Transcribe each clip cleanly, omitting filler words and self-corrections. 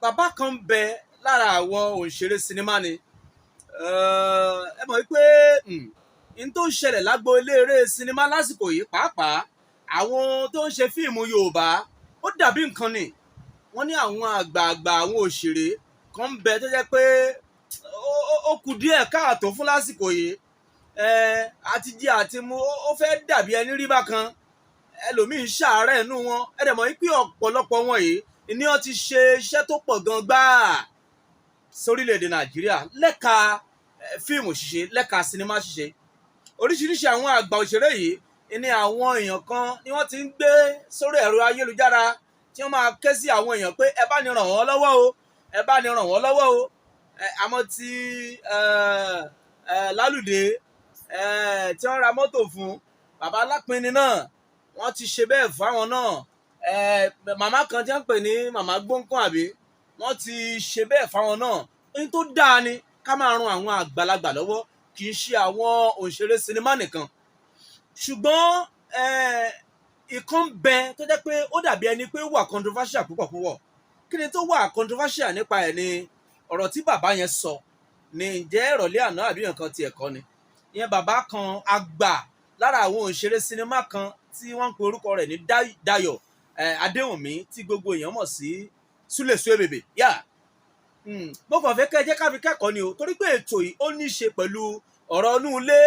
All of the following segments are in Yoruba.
Bàbá kan ń bẹ lára àwọn òṣèré sinimá ni. Ẹ mọ̀ wípé n tó ń ṣẹlẹ̀ lágbo eléré sinimá lásìkò yìí, pàápàá àwọn tó ń ṣe fíìmù Yorùbá, ó dàbí nǹkan ni. Wọ́n ní àwọn àgbààgbà àwọn òṣèré kan ń bẹ tó jẹ́ pé ó kù díẹ̀ káàtó fún lásìkò yìí. Àti jẹ àti mu ó fẹ́ dàbí ẹni rí bákan. Ẹlòmíín ṣàárẹ̀ nínú wọn. Ẹ dẹ̀ mọ̀ wípé ọ̀pọ̀lọpọ̀ wọn yìí ni wọ́n ti ṣe iṣẹ́ tó pọ̀ gan gbáà sórílẹ̀-èdè Nàìjíríà lẹ́ka fíìmù ṣíṣe, lẹ́ka sinimá ṣíṣe. Oríṣiríṣi àwọn àgbà òṣèré yìí ni àwọn èèyàn kan ni wọ́n ti ń gbé sórí ẹ̀rọ ayélujára tí wọ́n máa ké sí àwọn èèyàn pé ẹ bá ní ràn wọ́n lọ́wọ́ o, ẹ bá ní ràn wọ́n lọ́wọ́ o. Àmọ́ tí Lálùdé tí wọ́n ra mọ́tò fún bàbá Alápinni náà, wọ́n ti ṣe bẹ́ẹ̀ fáwọn náà. Màmá kan tí wọ́n ń pè ní Màmá Gbóǹkan àbí, wọ́n ti ṣe bẹ́ẹ̀ fáwọn náà. Ohun tó dáa ni ká máa ran àwọn àgbàlagbà lọ́wọ́, kì í ṣe àwọn òṣèré sinimá nìkan. Ṣùgbọ́n ìkan bẹ tó jẹ́ pé ó dàbí ẹni pé ó wà controversial púpọ̀ púpọ̀. Kí ni tó wà controversial nípa ẹ̀? Ni ọ̀rọ̀ tí bàbá yẹn sọ ní ǹjẹ́ ìrọ̀lẹ́ àná àbí nǹkan tiẹ̀ kọ́ ni. Ìyẹn bàbá kan àgbà lára àwọn òṣèré sinimá kan tí wọ́n ń pe orúkọ rẹ̀ ní Dayọ̀ Adéwùnmí, tí gbogbo èèyàn mọ̀ sí Súlè Suebebe yá. Mo kàn fẹ́ kẹ́ ẹ jẹ́ ká fi kẹ́kọ̀ọ́ ni o, torí pé ètò yìí ó ní í ṣe pẹ̀lú ọ̀rọ̀ inú ilé,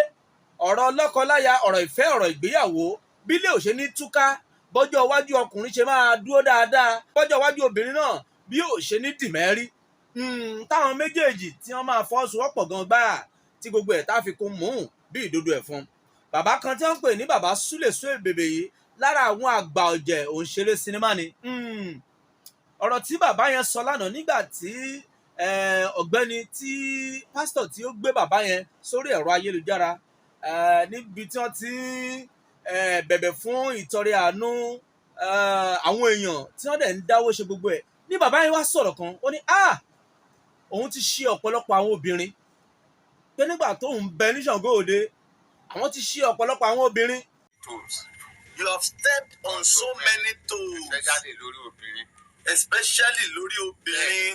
ọ̀rọ̀ lọ́kọláya, ọ̀rọ̀ ìfẹ́, ọ̀rọ̀ ìgbéyàwó, bí ilé ò ṣe ní túká, bọ́jọ́ iwájú ọkùnrin ṣe máa dúró dáadáa, bọ́jọ́ iwájú obìnrin náà bí ò ṣe ní dìmẹ́rí, táwọn méjèèjì tí wọ́n máa fọwọ́sowọ́pọ̀ gan gbáà, tí gbogbo ẹ̀ tá fi kún mú bí ìdodo ẹ̀fọn. Bàbá kan tí wọ́n ń pè ní bàbá Súlè Suebebe yìí, lára àwọn àgbà ọ̀jẹ̀ òǹṣeré sinimá ni. Ọ̀rọ̀ tí bàbá yẹn sọ lánàá nígbà tí ọ̀gbẹ́ni tí pásítọ̀ tí ó gbé bàbá yẹn sórí ẹ̀rọ ayélujára, níbi tí wọ́n ti ń bẹ̀bẹ̀ fún ìtọrẹ àánú àwọn èèyàn tí wọ́n dẹ̀ ń dáwó ṣe gbogbo ẹ̀, ní bàbá yẹn wá sọ̀rọ̀ kan. Ó ní ah, òun ti ṣe ọ̀pọ̀lọpọ̀ àwọn obìnrin, pé nígbà tóun bẹ ní Ṣàngó Òde, àwọn ti ṣe ọ̀pọ̀lọpọ̀ àwọn obìnrin. Toes. You have stepped on so many toes. Especially lórí obìnrin. Especially lórí obìnrin.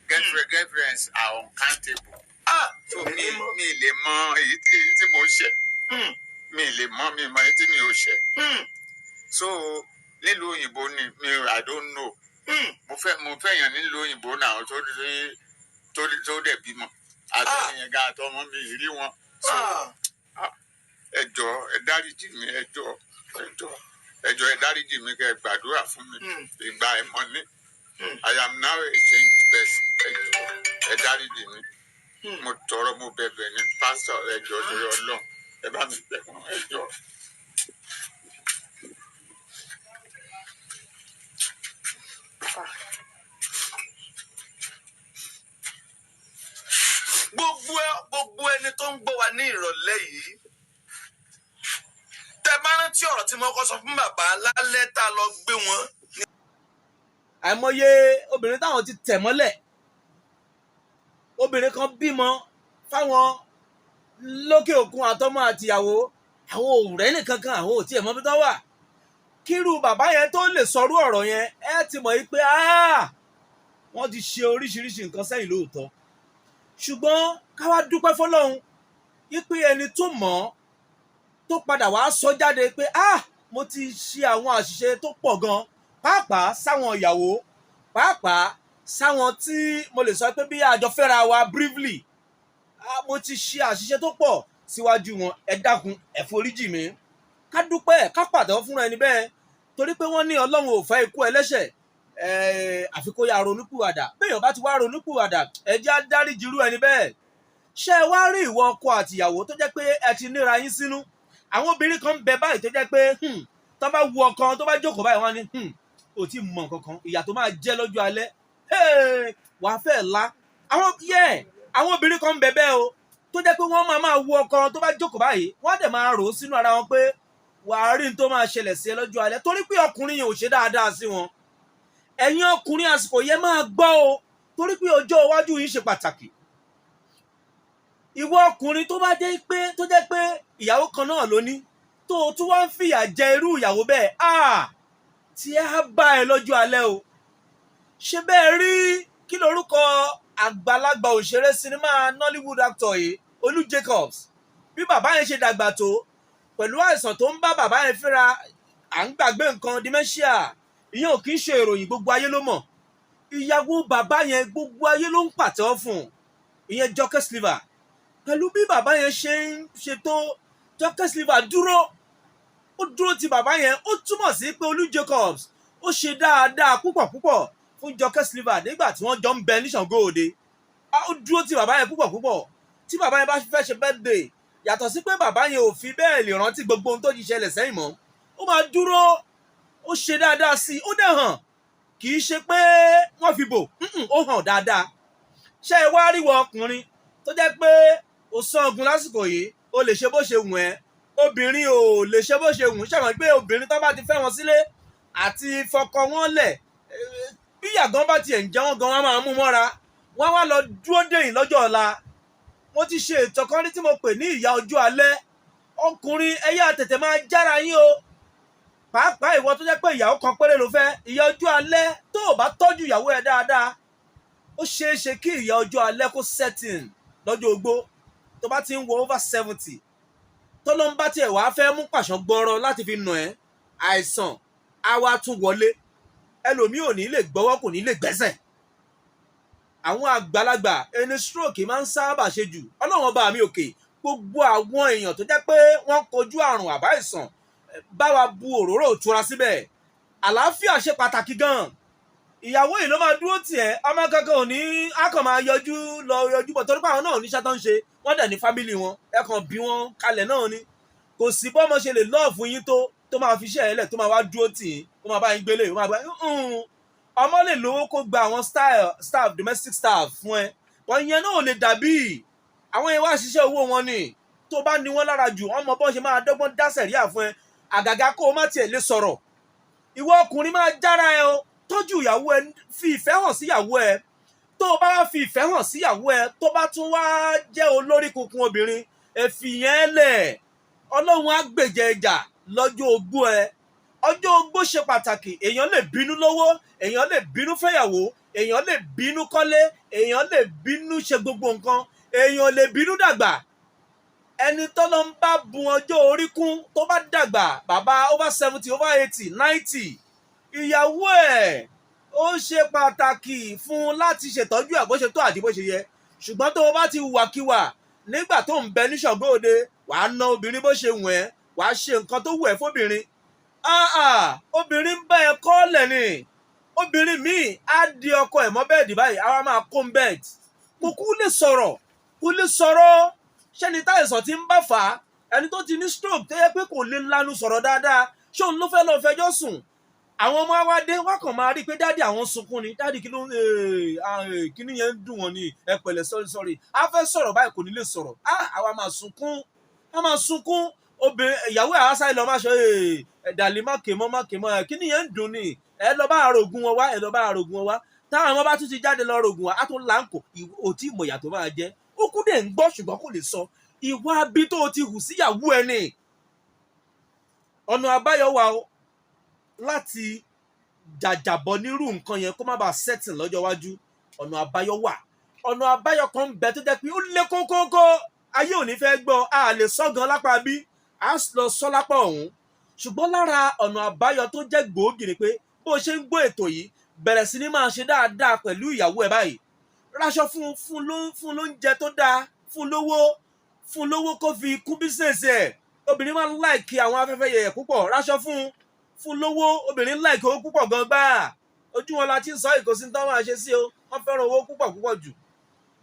Because girlfriends are uncountable. Ah. So mi lè mọ èyí tí mo ṣe. Mi lè mọ, mi mọ èyí tí mi ò ṣe. So nílùú òyìnbó ni mi, I don't know. Mo fẹ́ yàn nílùú òyìnbó náà tó dẹ̀ bímọ. Àtẹ̀yìn gan àtọmọ mi rí wọn. So ẹ jọ̀ọ́, ẹ dáríjì mi, ẹ jọ̀ọ́, ẹ jọ̀ọ́, ẹ jọ̀ọ́, ẹ dáríjì mi, kẹ́ ẹ gbàdúrà fún mi. Ìgbà ẹ̀mọ́ ní. I am now a changed person. Ẹ jọ̀ọ́, ẹ dáríjì mi. Mo tọrọ, mo bẹ̀bẹ̀ ní, pásítọ̀. Ẹ jọ̀ọ́, torí Ọlọ́run, ẹ bá mi bẹ̀ wọ́n, ẹ jọ̀ọ́. Gbogbo ẹni tó ń gbọ́ wa ní ìrọ̀lẹ́ yìí, tẹ bá rántí ọ̀rọ̀ tí mo kọ́ sọ fún bàbá lálẹ́ tá a lọ gbé wọn. Àìmọye obìnrin táwọn ti tẹ̀ mọ́lẹ̀. Obìnrin kan bímọ fáwọn lókè òkun, àtọmọ àtìyàwó. Àwọn òrẹ́ nìkan kan, àwọn ò tiẹ̀ mọ̀ bí tó wà. Kírú bàbá yẹn tó lè sọrú ọ̀rọ̀ yẹn, ẹ ti mọ̀ yìí pé wọ́n ti ṣe oríṣiríṣi nǹkan sẹ́yìn lóòótọ́. Ṣùgbọ́n ká wá dúpẹ́ fọlọ́run wípé ẹni tó mọ̀ ọ́ tó padà wá sọ jáde pé ah, mo ti ṣe àwọn àṣìṣe tó pọ̀ gan, pàápàá sáwọn ìyàwó, pàápàá sáwọn tí mo lè sọ pé bí àjọ fẹ́ra wa briefly, ah, mo ti ṣe àṣìṣe tó pọ̀ síwájú wọn, ẹ dákun, ẹ foríjì mi. Ká dúpẹ́, ká pàtẹ́wọ́ fúnra ẹni bẹ́ẹ̀, torí pé wọ́n ní Ọlọ́run ò fẹ́ ikú ẹlẹ́ṣẹ̀, àfi kó yá ronúpìwàdà. Béèyàn bá ti wá ronúpìwàdà, ẹ jẹ́ á dáríjì irú ẹni bẹ́ẹ̀. Ṣé ẹ wá rí ìwọ ọkọ àtìyàwó tó jẹ́ pé ẹ ti níra yín sínú? Àwọn obìnrin kan ń bẹ báyìí tó jẹ́ pé tó bá wu ọkọ tó bá jókòó báyìí, wọ́n ní ò tí mọ nǹkan kan, ìyà tó máa jẹ́ lọ́jọ́ alẹ́, wàá fẹ́ la àwọn yẹ. Àwọn obìnrin kan ń bẹ bẹ́ẹ̀ o, tó jẹ́ pé wọ́n máa máa wu ọkọ tó bá jókòó báyìí, wọ́n á dẹ̀ máa rò ó sínú ara wọn pé wàá rí n tó máa ṣẹlẹ̀ sí ẹ lọ́jọ́ alẹ́, torí pé ọkùnrin yẹn ò ṣe dáadáa sí wọn. Ẹ̀yin ọkùnrin àsìkò yẹn, máa gbọ́ o, torí pé ọjọ́ iwájú yín ṣe pàtàkì. Ìwọ ọkùnrin tó bá jẹ́ pé tó jẹ́ pé ìyàwó kan náà ló ní, tó o tún wá ń fìyà jẹ irú ìyàwó bẹ́ẹ̀, ah, tí ẹ á bá ẹ lọ́jọ́ alẹ́ o. Ṣé bẹ́ẹ̀ rí kí lorúkọ àgbàlagbà òṣèré sinimá Nollywood actor yìí, Olú Jacobs? Bí bàbá yẹn ṣe dàgbà tó, pẹ̀lú àìsàn tó ń bá bàbá yẹn fínra, à ń gbàgbé nǹkan, dementia, ìyẹn ò kì í ṣe ìròyìn, gbogbo ayé ló mọ̀. Ìyàwó bàbá yẹn, gbogbo ayé ló ń pàtẹ́wọ́ fún un, ìyẹn Jọkẹ́ Sliver. Pẹ̀lú bí bàbá yẹn ṣe ń ṣe tó, Jọkẹ́ Sliver dúró, ó dúró ti bàbá yẹn. Ó túmọ̀ sí pé Olú Jacobs ó ṣe dáadáa púpọ̀ púpọ̀ fún Jọkẹ́ Sliver nígbà tí wọ́n jọ ń bẹ ní Ṣàngó Òde. Ó dúró ti bàbá yẹn púpọ̀ púpọ̀. Tí bàbá yẹn bá fẹ́ ṣe birthday, yàtọ̀ sí pé bàbá yẹn ò fi bẹ́ẹ̀ lè rántí gbogbo ohun tó ti ṣẹlẹ̀ sẹ́yìn mọ́, ó máa dúró, ó ṣe dáadáa sí i. Ó dẹ̀ hàn, kì í ṣe pé wọ́n fi bò, ó hàn dáadáa. Ṣé ẹ wá ríwọ ọkùnrin tó jẹ́ pé ó sán ogun lásìkò yìí, ó lè ṣe bó ṣe wù ẹ́, obìnrin ò lè ṣe bó ṣe wù ú? Ṣàmọ̀ pé obìnrin tó bá ti fẹ́ wọn sílé àti fọkọ wọn lẹ̀, bí yàgàn bá tiẹ̀ ń jẹ́ wọ́n gan, wọ́n máa mú mọ́ra, wọ́n wá lọ dúró dèyìn lọ́jọ́ ọ̀la. Mo ti ṣe ètò kan rí tí mo pè ní ìyá ojú alẹ́. Ọkùnrin, ẹ yá tètè máa jára yín o, pàápàá ìwọ tó jẹ́ pé ìyàwó kan péré ló fẹ́. Ìyá ojú alẹ́, tó o bá tọ́jú ìyàwó ẹ dáadáa, ó ṣeé ṣe kí ìyá ọjọ́ alẹ́ kó set in lọ́jọ́ ogbó. Tó bá ti ń wọ over 70, tó ló ń bá tiẹ̀ wá fẹ́ mú pàṣán gbọ́rọ̀ láti fi nà ẹ́, àìsàn á wá tún wọlé. Ẹlòmíì ò ní lè gbọ́wọ́, kò ní lè gbẹ́sẹ̀. Àwọn àgbàlagbà ẹni stroke máa ń sábà ṣe jù. Ọlọ́run ọba mi òkè, gbogbo àwọn èèyàn tó jẹ́ pé wọ́n kojú àrùn àbá ìsàn, bá wa bu òróró ìtura síbẹ̀. Àlàáfíà ṣe pàtàkì gan-an. Ìyàwó yìí ló máa dúró tiẹ̀. Ọmọ kankan ò ní, á kàn máa yọjú lọ yọjú bọ̀, torí pé àwọn náà níṣẹ́ tó ń ṣe, wọ́n dẹ̀ ní family wọn, ẹ kàn bí wọn kalẹ̀ náà ni. Kò sí bọ́mọ ṣe lè love yín tó máa fi iṣẹ́ ẹ̀ lẹ̀, tó máa wá dúró tì yín, tó máa bá yín gbélé, ó máa bá yín. Ọmọ lè lówó kó gba àwọn staff, domestic staff fún ẹ, wọ́n yẹn náà ò lè dàbí àwọn yẹn wá ṣiṣẹ́ owó wọn ni. Tó bá ní wọ́n lára jù, wọ́n mọ bọ́n ṣe máa dọ́gbọ́n dá sẹ̀ríà fún ẹ, àgàgà kó o má tiẹ̀ lè sọ̀rọ̀. Ìwọ ọkùnrin, máa jára ẹ o, tọ́jú ìyàwó ẹ, fi ìfẹ́ hàn síyàwó ẹ. Tó o bá wá fi ìfẹ́ hàn síyàwó ẹ, tó bá tún wá jẹ́ olórí kunkun obìnrin, ẹ fi yẹn lẹ̀, Ọlọ́run á gbèjẹ ìjà lọ́jọ́ ogbó ẹ. Ọjọ́ ogbó ṣe pàtàkì. Èèyàn lè bínú lówó, èèyàn lè bínú fẹ́yàwó, èèyàn lè bínú kọ́lé, èèyàn lè bínú ṣe gbogbo nǹkan, èèyàn lè bínú dàgbà. Ẹni tọ́lọ́ ń bá bun ọjọ́ orí kún, tó bá dàgbà, bàbá over 70, over 80, 90, ìyàwó ẹ̀ ó ṣe pàtàkì fún un láti ṣètọ́jú ẹ̀ bó ṣe tó àti bó ṣe yẹ. Ṣùgbọ́n tó o bá ti wàkiwà nígbà tó ń bẹ ní Ṣàngó Òde, wàá ná obìnrin bó ṣe wù ẹ́, wàá ṣe nǹkan tó wù ẹ́ fóbìnrin. Ah ah, obìnrin ń bá ẹ kọ́lẹ̀ ni. Obìnrin míì á di ọkọ ẹ̀ mọ́ bed báyìí, á wá máa kó bed. Kò kú lè sọ̀rọ̀, kò lè sọ̀rọ̀. Ṣẹ́ni táìsàn ti ń bá fà á, ẹni tó ti ní stroke, tó yẹ pé kò lè lanu sọ̀rọ̀ dáadáa, ṣé òun ló fẹ́ lọ fẹjọ́ sùn? Àwọn ọmọ wa dé, wọ́n kàn máa rí i pé daddy àwọn sunkún ni. Daddy, kí ló ń kíní yẹn ń dùn wọ́n ni? Ẹ pẹ̀lẹ́, sorry, sorry. A fẹ́ sọ̀rọ̀ báyìí, kò ní lè sọ̀rọ̀. Àwa máa sunkún, a máa sunkún. Obìnrin, ìyàwó ẹ̀ á sáré lọ máa ṣe ẹ̀dàlí, má ké mọ́, má ké mọ́, ẹ̀ kíní yẹn ń dùn ni, ẹ lọ bá àrògùn wọn wá, ẹ lọ bá àrògùn wọn wá. Táwọn ọmọ bá tún ti jáde lọ rògùn wa, á tún láǹkó òtí ìmọ̀yà tó máa jẹ́. Ó kú dẹ̀ ń gbọ́, ṣùgbọ́n kò lè sọ ìwà bí tó o ti hù síyàwó ẹ ni. Ọ̀nà àbáyọ wà o láti jàjàbọ̀ nírú nǹkan yẹn, kó má bàa set in lọ́jọ́ iwájú. Ọ̀nà àbáyọ wà. Ọ̀nà àbáyọ kan ń bẹ tó jẹ́ pé ó lé kókókó, ayé ò ní fẹ́ gbọ́. A lè sọ gan lápá bí a lọ sọ lápá ọ̀hún, ṣùgbọ́n lára ọ̀nà àbáyọ tó jẹ́ gbòógì ni pé bó o ṣe ń gbọ́ ètò yìí, bẹ̀rẹ̀ sí ní máa ṣe dáadáa pẹ̀lú ìyàwó ẹ̀ báyìí. Ráṣọ fún, fún lóúnjẹ tó dáa, fún lówó, fún lówó kó fi kún business ẹ̀. Obìnrin máa ń like àwọn afẹ́fẹ́ yẹ̀yẹ̀ púpọ̀. Ráṣọ fún, fún lówó. Obìnrin like owó púpọ̀ gan gbáà. Ojú wọn la ti ń sọ ìkòsí tán máa ṣe sí o. Wọ́n fẹ́ràn owó púpọ̀ púpọ̀ jù.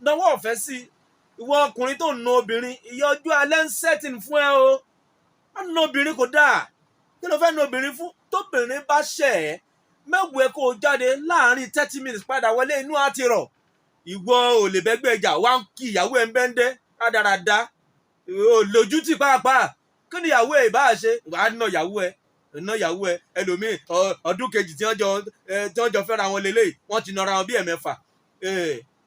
Náwó ọ̀fẹ́ sí. Ìwọ ọkùnrin tó ń na obìnrin, ìyà ọjọ́ alẹ́ ń set in fún ẹ o. Má na obìnrin, kò dáa. Kí ló fẹ́ na obìnrin fún? Tóbìnrin bá ṣẹ̀ ẹ́, mẹ́wàá kó o jáde láàrin 30 minutes, padà wọlé, inú á ti rọ̀. Ìwọ ò lè bẹ́gbẹ́ ìjà wá ń kí ìyàwó ẹ̀ ń bẹ́ńdẹ́ rádaràda, ò lójútì pàápàá. Kí ni ìyàwó ẹ̀ ìbá ṣe? Wàá ná ìyàwó ẹ̀, ná ìyàwó ẹ̀. Ẹlòmíì, ọdún kejì tí wọ́n jọ fẹ́ra wọn lélẹ́yìí, wọ́n ti nọra wọn bí ẹ̀mẹ́fà.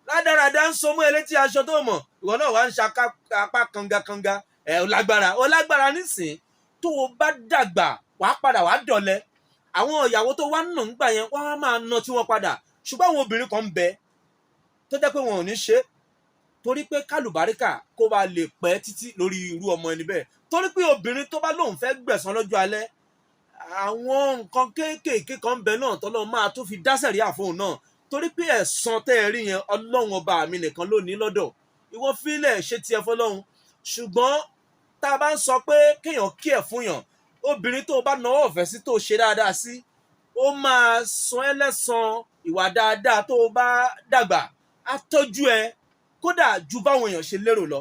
Rádaràda ń so mọ́ ẹ létí aṣọ tó mọ̀. Ìwọ náà wà ń ṣe apá kangakanga ẹ̀. Ó lágbára, ó lágbára nísìn. Tó o bá dàgbà, wàá padà wàá dọ̀lẹ. Àwọn ìyàwó tó wá ń nà ń gbà yẹn, wọ́n á máa ná tí wọ́n padà. Ṣùgbọ́n àwọn obìnrin kan ń bẹ tó jẹ́ pé wọn ò ní ṣe é, torí pé kálùbáríkà kó ba lè pẹ́ títí lórí irú ọmọ ẹni bẹ́ẹ̀, torí pé obìnrin tó bá lóun fẹ́ gbẹ̀san lọ́jọ́ alẹ́, àwọn nǹkan kéékèèké kan ń bẹ náà tọ́lọ́ máa tó fi dá sẹ̀ríà fóun náà, torí pé ẹ̀san tẹ́ ẹ rí yẹn, Ọlọ́run ọba mi nìkan ló ní lọ́dọ̀. Ìwọ fílẹ̀ ṣe tiẹ̀ fọlọ́run. Ṣùgbọ́n tá a bá ń sọ pé kéèyàn kí ẹ̀ fún yàn, obìnrin tó o bá nawọ́ ọ̀fẹ́ sí, tó o ṣe dáadáa sí, ó máa san ẹ́ lẹ́san ìwà dáadáa. Tó o bá dàgbà, á tọ́jú ẹ kódà ju báwọn èèyàn ṣe lérò lọ.